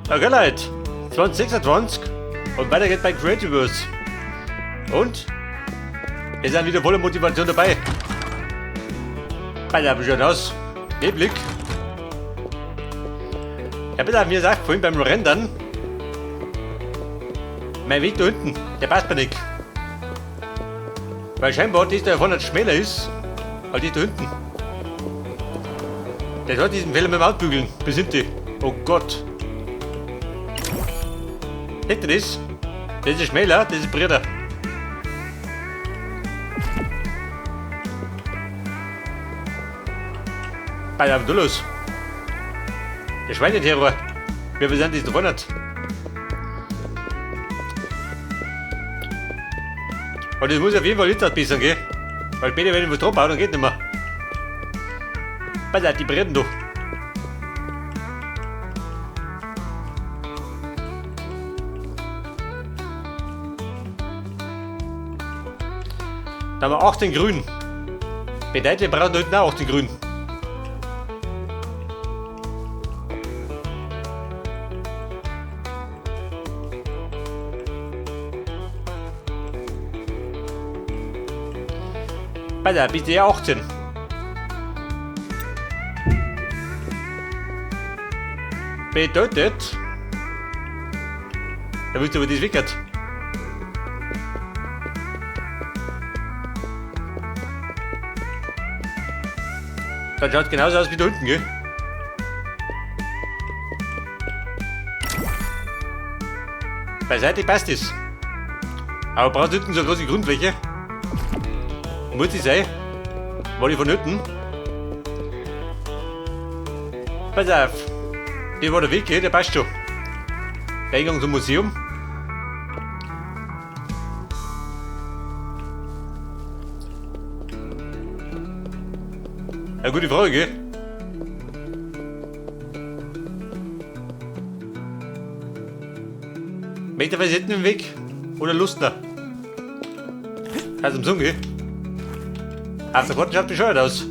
Okay Leute, 2026 und weiter geht's bei Creativerse. Und wir sind wieder voller Motivation dabei. Alter, wie schaut aus? Neblig. Ja, bitte, mir sagt vorhin beim Rendern, mein Weg da hinten, der passt mir nicht. Weil scheinbar das da vorne schmäler ist, als die da hinten. Der hat diesen Fehler mit dem Outbügeln. Bis hinten. Oh Gott. Seht ihr das? Das ist schmäler, das ist breiter. Alter, was ist los? Der Schweineterror. Wie viel sind das da vorne? Und das muss auf jeden Fall jetzt besser gell? Weil später, wenn ich was drauf baue, dann geht nicht mehr. Pass auf, die brennen doch. Da haben wir 18 Grün. Bedeutet, wir brauchen da hinten auch 18 Grün. Pass auf, bist du ja 18. Bedeutet, da willst du aber das wickert. Dann schaut genauso aus wie da hinten, gell? Beiseite passt es. Aber brauchst du hinten so eine große Grundfläche? Muss ich sein? War die vonnöten? Pass auf. Der war der Weg, gell? Der passt schon. Der Eingang zum Museum. Ja, gute Frage, gell? Möchte was hinten im Weg? Oder Lustner? Kannst du zum gell? Auf der Karte schaut bescheuert aus.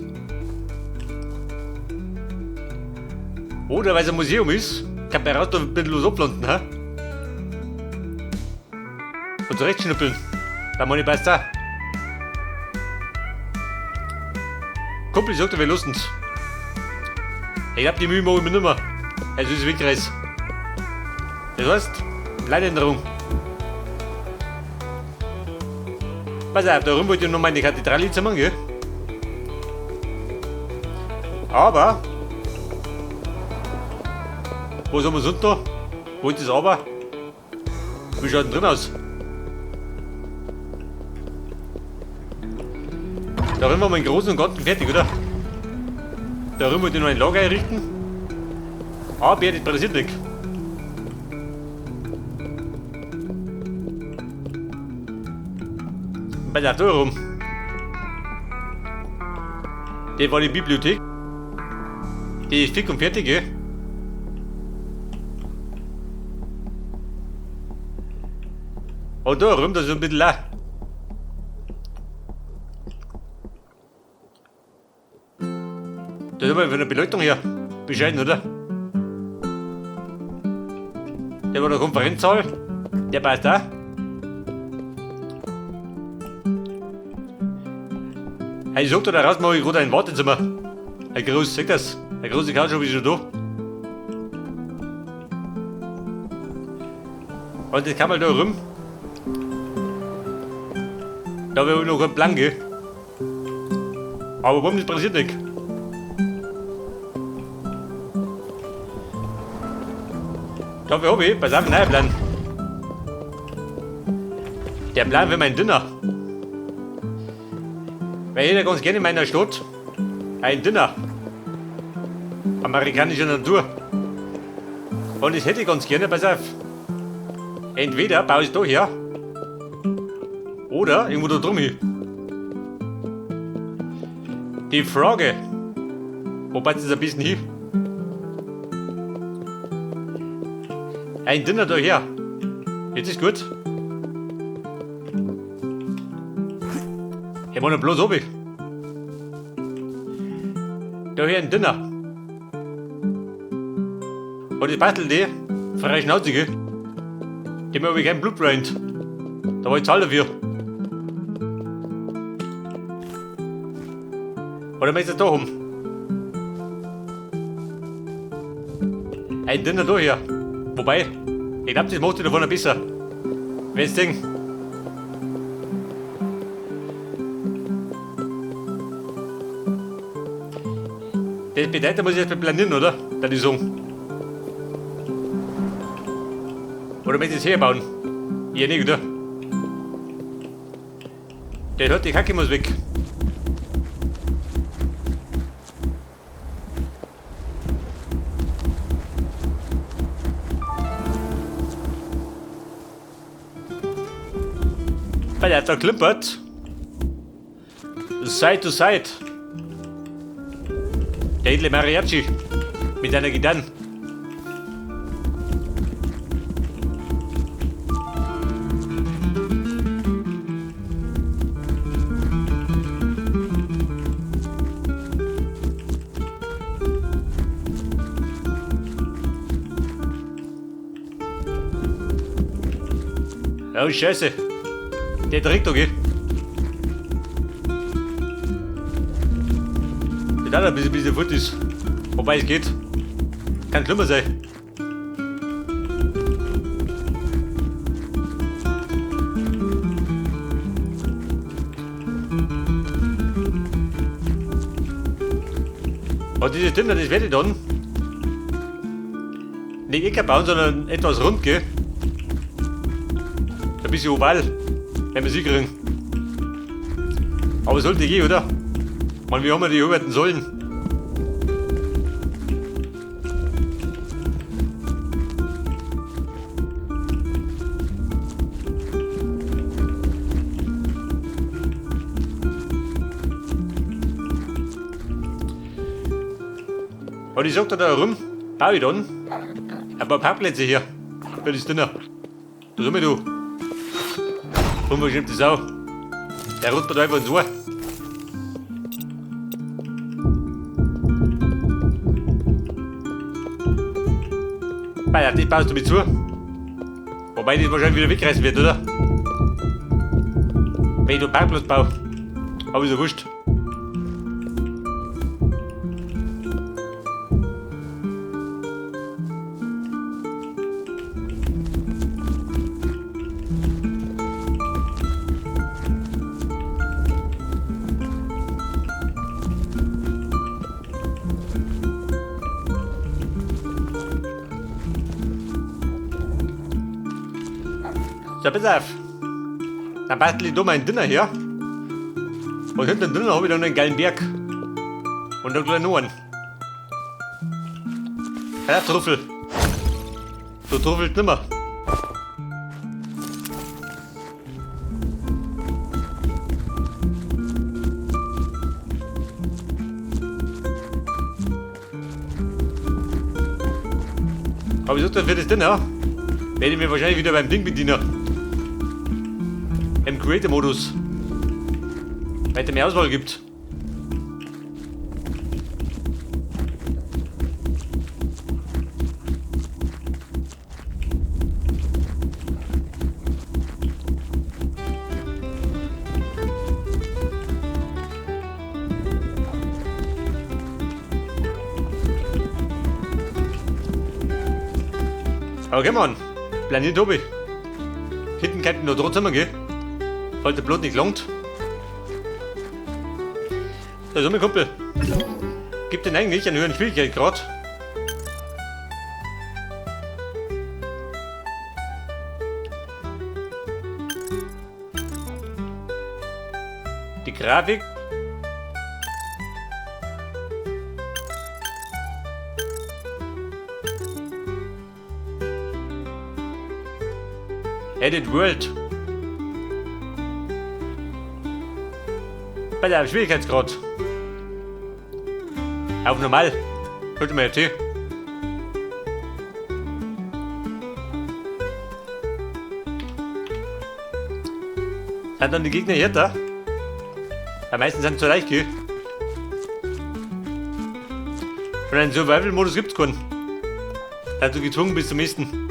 Oder weil es ein Museum ist, kann man raus da ein bisschen los abpflanzen, hä? Und zurechtschnuppeln. Da meine ich passt da. Kumpel sagt, wir lusten's. Ich glaub, die Mühe mache ich mir nimmer. Es ist Wegreis. Das heißt, Planänderung. Pass auf, da rum wollte ich noch meine Kathedrale machen, gell? Aber wo sind wir sonst noch? Wo ist das aber? Wie schaut denn drin aus? Da sind wir mal im Großen und Ganzen fertig, oder? Da drüben wollte ich noch ein Lager einrichten. Aber das passiert nicht. Bei der Tür rum. Das war die Bibliothek. Die ist fix und fertig, gell? Und da rum, das ist ein bisschen leer. Das ist aber von der Beleuchtung her bescheiden, oder? Der war der Konferenzsaal. Der passt auch. Hey, ich sag da raus, mache ich gerade ein Wartezimmer. Ein großes, seht das? Eine große Couch habe ich schon da. Und das kann man da rum. Da wäre noch ein Plan, gell? Aber warum das passiert nicht? Dafür habe ich, pass auf, einen neuen Plan. Der Plan für mein Dinner. Weil jeder ganz gerne in meiner Stadt ein Dinner. Amerikanischer Natur. Und das hätte ich ganz gerne, pass auf. Entweder baue ich da her oder irgendwo da drum hin. Die Frage, wo passt das ein bisschen hin? Ein Dinner da her. Jetzt ist gut. Ich meine bloß oben. Da hier ein Dinner. Und ich bastel die. Freie Schnauze, gell? Dem habe ich keinen Blueprint. Da war ich zahl dafür. Oder möchtest du da haben? Ein Dinner da hier. Wobei, ich glaube, das macht die davon besser. Wenn's Ding. Das bedeutet, da muss ich erstmal planieren, oder? Da die sagen. Oder möchtest du es herbauen? Ja, nicht, oder? Der hört die Kacke muss weg. Weil der hat da klimpert. Side to side. Der edle Mariachi mit seiner Gitarre. Oh Scheiße. Der trägt doch, gell? Der dauert ein bisschen, bis der fort ist. Wobei es geht. Kann schlimmer sein. Aber diese Dinner, das werde ich dann nicht Ecke bauen, sondern etwas rund, gell? Ein bisschen oval, wenn wir sie kriegen. Aber sollte gehen, oder? Man, wie haben wir die arbeiten sollen? Und ich sag da rum, baue ich dann ein paar Parkplätze hier für das Dinner. Da sind wir, du. Unverschämte Sau. Der rutscht mir da einfach ins Ohr. Ja, das baust du mir zu. Wobei das wahrscheinlich wieder wegreißen wird, oder? Wenn ich da einen Parkplatz baue. Aber ist ja wurscht. So, pass auf. Dann bastel ich da mein Dinner her. Und hinter dem Dinner habe ich dann einen geilen Berg. Und dann gleich noch einen. Ja, Trüffel. Du trüffelst nimmer. Aber wieso denn für das Dinner? Werde ich mir wahrscheinlich wieder beim Ding bedienen. Im Creator-Modus. Weil es mehr Auswahl gibt. Okay, Mann. Planiert Tobi. Hinten kann ich noch trotzdem gehen. Falls der Blut nicht langt. Da ist mein Kumpel. Gibt denn eigentlich einen höheren Schwierigkeitsgrad? Die Grafik. Edit World. Bei der Schwierigkeitsgrad. Auf normal. Sollte man jetzt hier. Sind dann die Gegner hier da? Am meisten sind zu leicht, gell? Und einen Survival-Modus gibt's keinen. Dass du gezwungen bist zum Essen.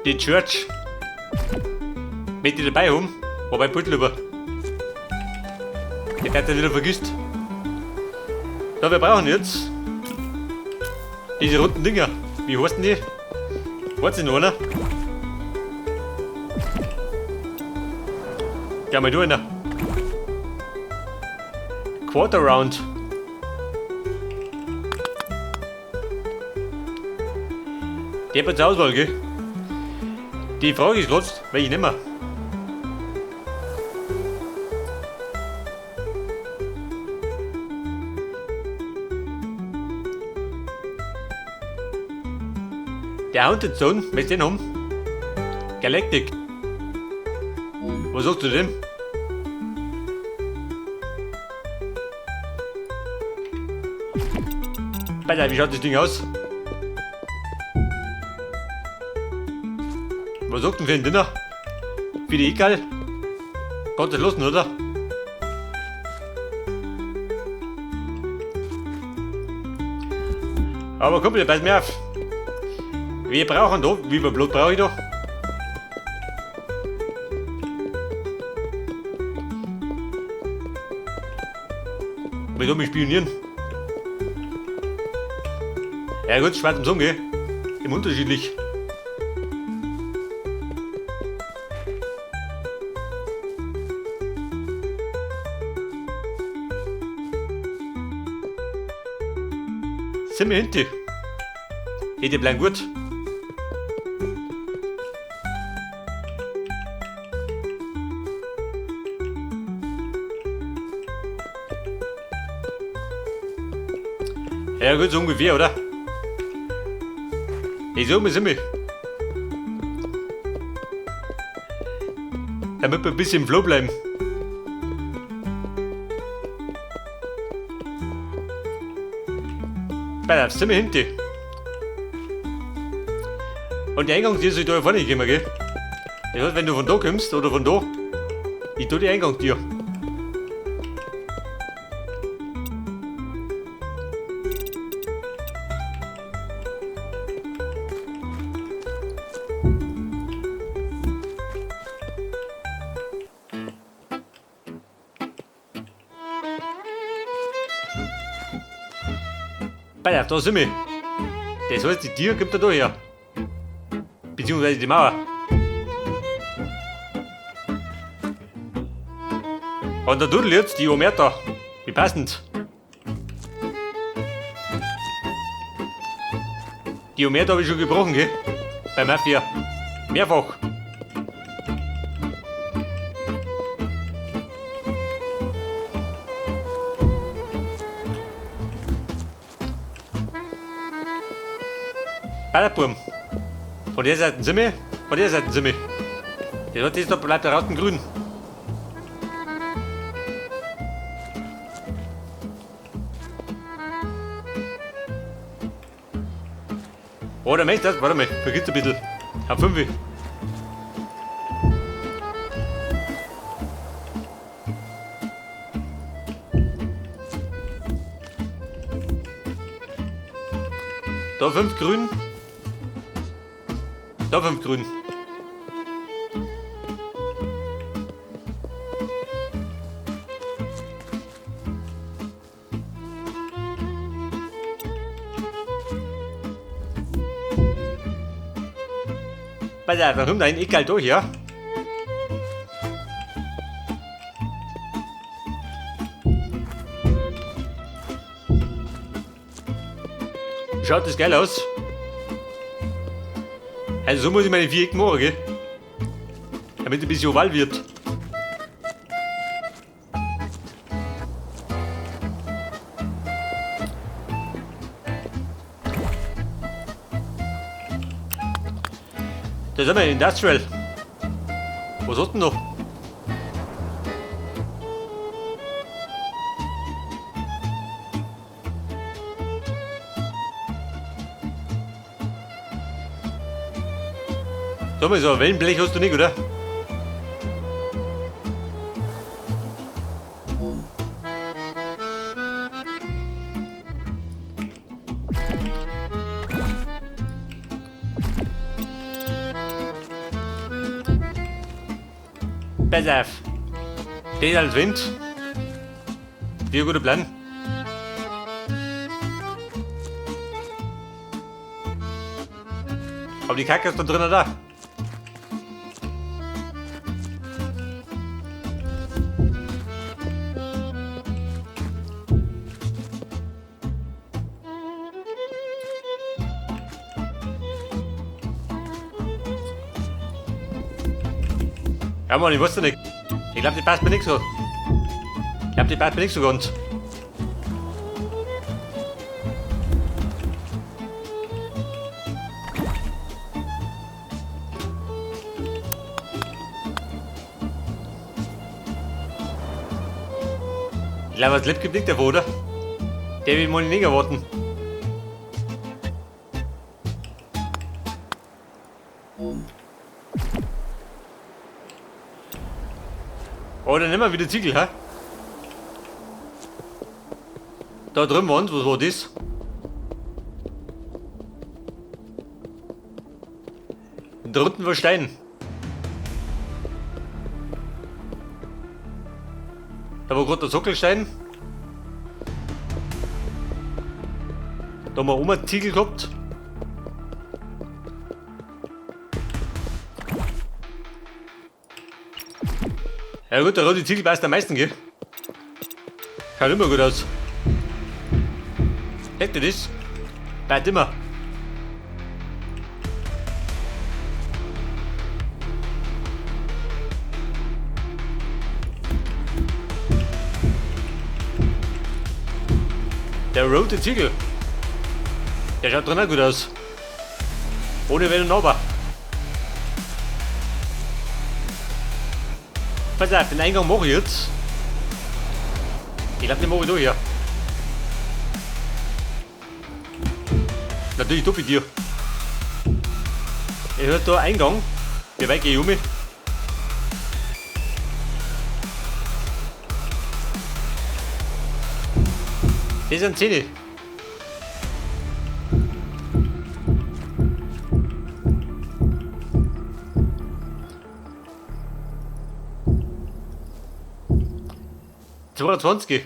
Die Church. Möchte ich dabei haben, wobei Beutel über. Die hat er wieder vergisst. So, wir brauchen jetzt diese runden Dinger. Wie heißen die? Weiß ich noch, oder? Ja, mal du einer. Quarter Round. Die hat zur Auswahl, gell? Die Frage ist gerade, welche nehmen wir? Der Haunted Zone, möchtest du den haben? Galactic. Was sagst du denn? Alter, wie schaut das Ding aus? Was sagt denn für ein Dinner? Für die Egal? Gott ist los, oder? Aber komm, pass mir auf. Wir brauchen da, wie viel Blut brauche ich da? Wie soll mich spionieren? Ja gut, schwarz im Song, gell? Im unterschiedlich. Sind wir hinten? Hey, die bleiben gut. Ja gut, so ungefähr, oder? Hey, so sind wir. Damit wir ein bisschen im Flow bleiben. Bei sind wir hinten. Und die Eingangstür soll da vorne kommen, gell? Das heißt, wenn du von da kommst oder von da, ich tu die Eingangstür. Bei da sind wir. Das heißt, die Tür kommt da her. Beziehungsweise die Mauer. Und der Dudel jetzt, die Omerta. Wie passend. Die Omerta habe ich schon gebrochen, gell? Bei Mafia. Mehrfach. Ballerburm. Von der Seite sind wir, von der Seite sind wir. Der das da bleibt der Rauten grün. Oh, der Mensch, das, warte mal, vergiss ein bisschen. Hab 5. Da 5 grün. Da 5 grün. Pass auf, da kommt ein Egal durch, ja? Schaut das geil aus? Also so muss ich meine vier Ecken machen, gell? Damit ein bisschen oval wird. Da sind wir in Industrial. Was hast du denn noch? Sag mal so, ein Wellenblech hast du nicht, oder? Pass auf. Das als Wind. Wie ein guter Plan. Aber die Kacke ist da drinnen da. Ja Mann, ich wusste nicht. Ich glaube, die passt mir nicht so. Ich glaube, die passt mir nicht so ganz. Ich glaube, was lebt gibt nicht davon, oder? Der will mal nicht erwarten. Oh, dann nehmen wir wieder Ziegel, hä? Da drüben waren's, was war das? Da unten war Stein. Da war gerade der Sockelstein. Da haben wir oben einen Ziegel gehabt. Ja gut, der rote Ziegel passt am meisten, gell? Schaut immer gut aus. Hätte das? Bleibt immer. Der rote Ziegel. Der schaut drin auch gut aus. Ohne Wenn und Aber. Pass auf, den Eingang mache ich jetzt. Ich glaube, den mache ich da hier. Natürlich da bei dir. Ich höre da Eingang. Wie weit gehe ich um? Das sind 10. 22.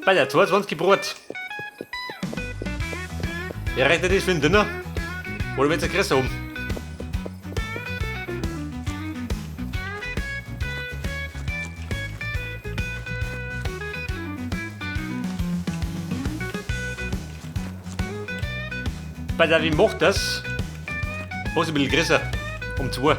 Bei der 22 Brot. Ja, reicht das für den Dinner? Oder wird's ein größer oben? Bei der, wie macht das? Was ein bisschen größer. Um 2.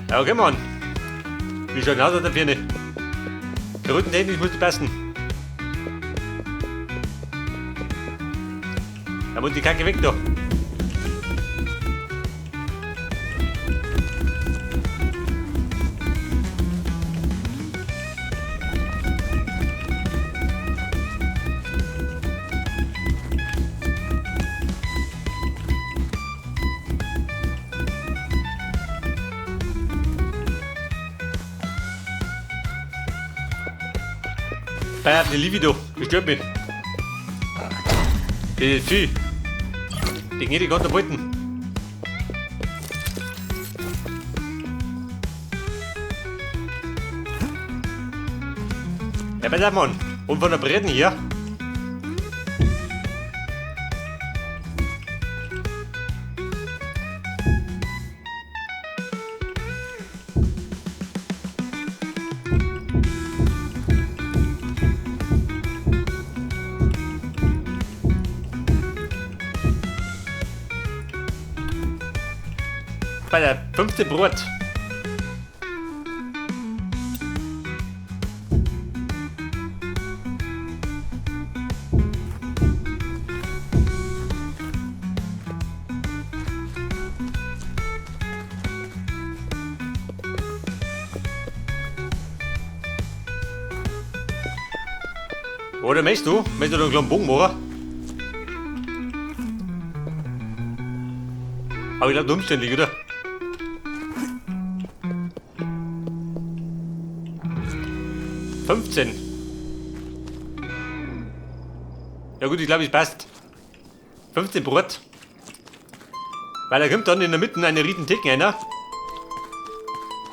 Ja, okay, Mann. Wie schaut denn aus an der Birne? Krötentechnisch muss die passen. Da muss die Kacke weg da. Bei die Libido, das stört mich. Das ist viel. Die geht die ganze beuten. Ja, pass auf, Mann. Und von der Breiten hier. Bei der 15 Brot. Oder möchtest du? Möchtest du einen kleinen Bogen machen? Aber ich glaube, umständlich, oder? 15. Ja gut, ich glaube, es passt. 15 Brot. Weil da kommt dann in der Mitte eine riesen Theke einer.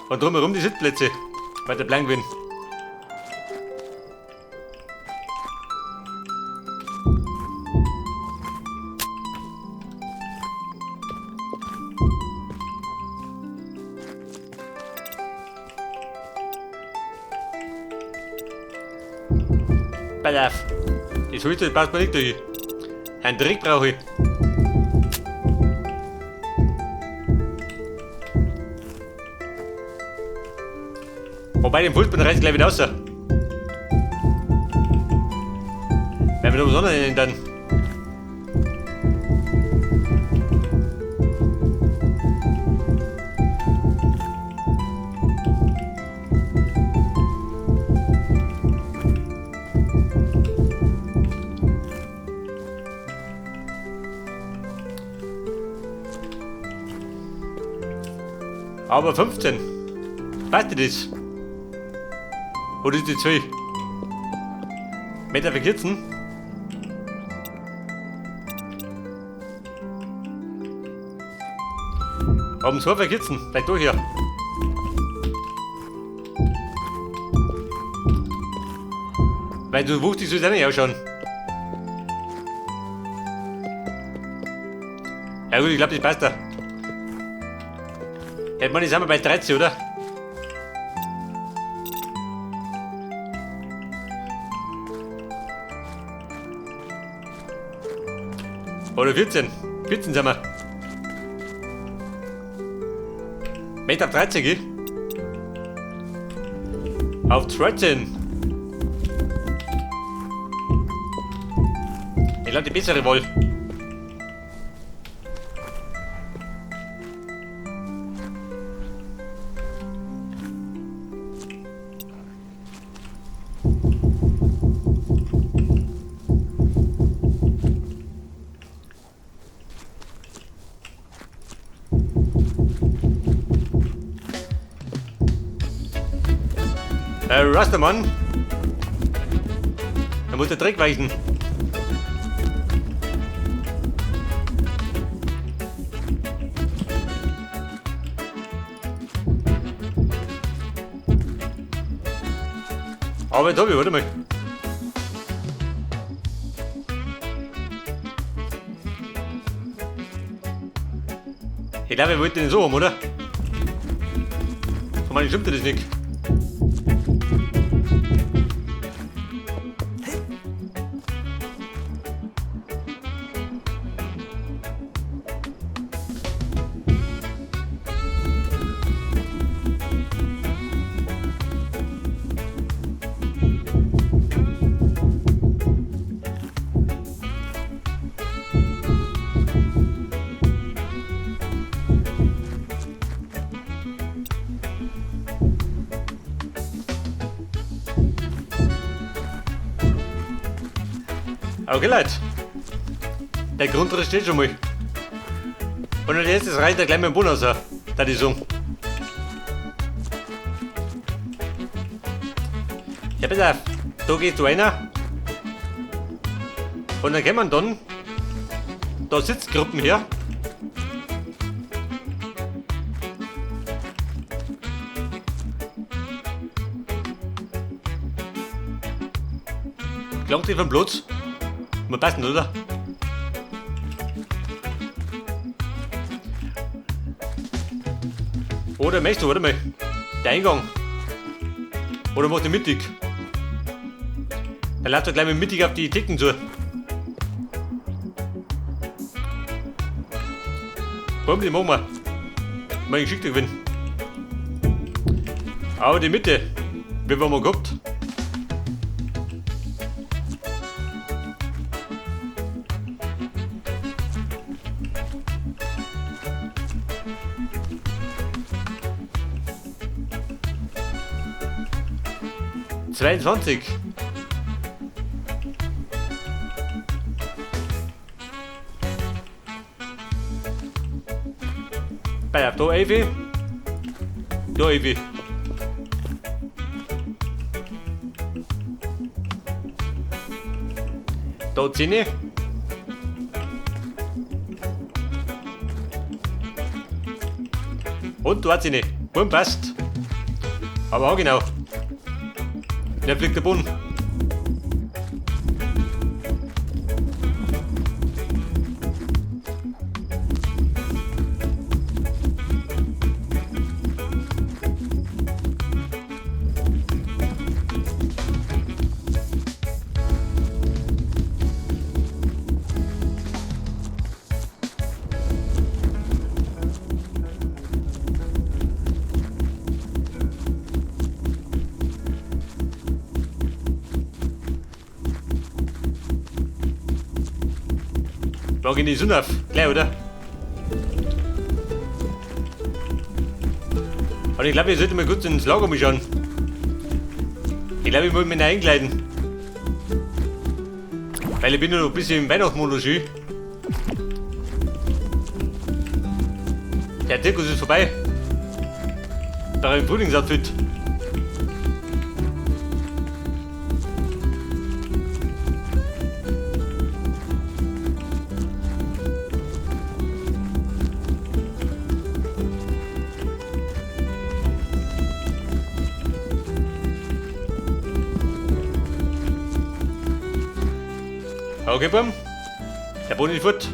Und drumherum die Sitzplätze. Weil der Plan gewinnt. Pass auf. Das Holz, das passt mir nicht durch. Einen Dreck brauche ich. Wobei, den Fußball reißt gleich wieder raus. Wenn wir da was anderes nennen dann. Aber 15. Passt dir das? Oder ist die 2? Meter verkürzen? Haben so verkürzen? Vielleicht durch hier. Weil du wuchtig soll es auch nicht ausschauen. Ja gut, ich glaube, das passt da. Hätte man, die sind wir bei 13, oder? Oder 14. 14 sind wir. Meter auf 13, gell? Auf 13. Ich glaube, die bessere Wahl. Rastermann. Da muss der Dreck weichen. Aber Tobi, warte mal. Ich glaube, wir wollten den so haben, oder? Von meinem stimmt das nicht. Okay, Leute. Der Grundriss steht schon mal. Und als erstes reicht er gleich mit dem Bonus, da die sagen. Ja, pass auf. Da gehst du rein. Und dann kommen dann da Sitzgruppen her. Klangt die vom Platz? Mal passen, oder? Oder möchtest du, warte mal. Der Eingang. Oder machst du mittig? Dann lass doch gleich mit mittig auf die Ticken zu. Komm, die machen wir. Mal geschickt gewinnen. Aber die Mitte, wie haben wir gehabt? 22. Bei da Evi. Da Evi. Da 10. Und da 10. Bumm, passt. Aber auch genau. Der fliegt der Boden. Da geht die Sonne auf. Gleich, oder? Und ich glaube, ich sollte mal kurz ins Lager mal schauen. Ich glaube, ich muss mich einkleiden. Weil ich bin ja noch ein bisschen im Weihnachtsmodus. Der Zirkus ist vorbei. Da im Frühlingsoutfit. Okay, Bum. Der Boden ist fort.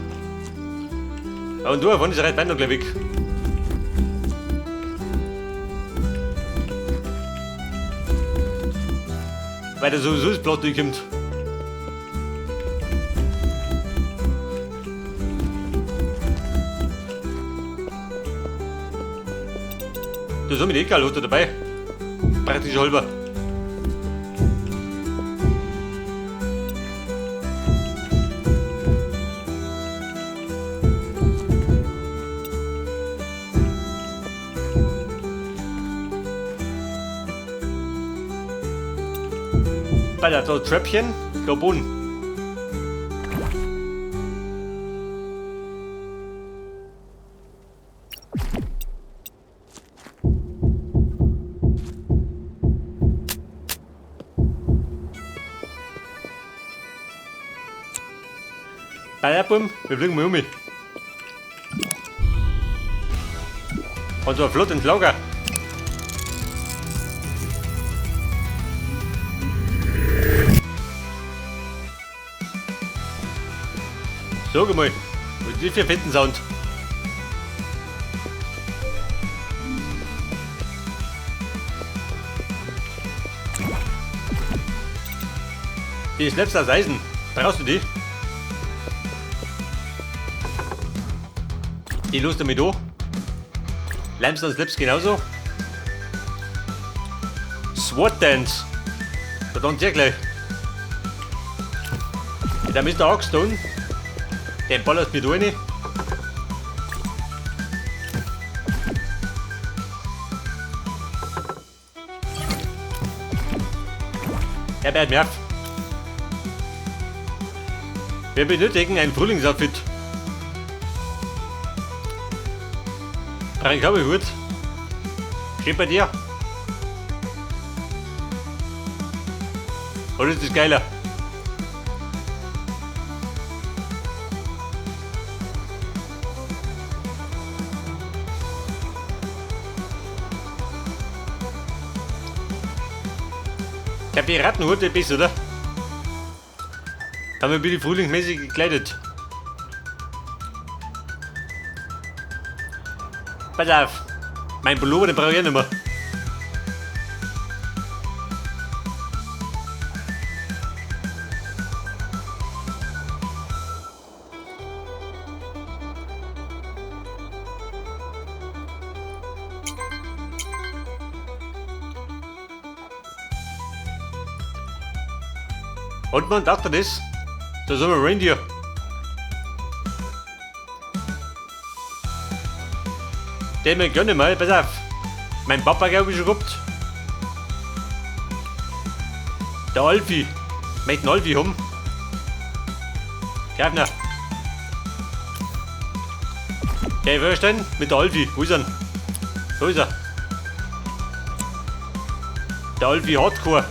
Und du, vorne ist recht weit noch gleich weg. Weil der sowieso das Blatt durchkommt. Du, so mit egal, was da dabei. Praktisch halber. Bei der Treppchen, da Boden. Bei der Bum, wir fliegen mal um. Und so flott ins Lager. Sag mal, was ist das für ein fetten Sound? Die Slaps aus Eisen, brauchst du die? Die los damit an. Limestone Slaps genauso. SWAT Dance. Da tanzt ich gleich. Der Mr. Oxstone. Den ballerst mir da rein. Er bärt mir auf. Wir benötigen ein Frühlingsoutfit. Ein Cowboyhut. Steht bei dir. Oder ist das geiler? Der Piratenhut ist besser, oder? Haben wir ein bisschen frühlingsmäßig gekleidet. Pass auf, mein Pullover, den brauche ich ja nicht mehr. Und man dachte das, da sind wir Reindeer. Den mir gönne mal, pass auf. Mein Papa glaube ich schon gehabt. Der Alfie. Möchte einen Alfie haben. Greifner. Gleich vorstellen mit der Alfie. Wo ist er? Da ist er. Der Alfie Hardcore.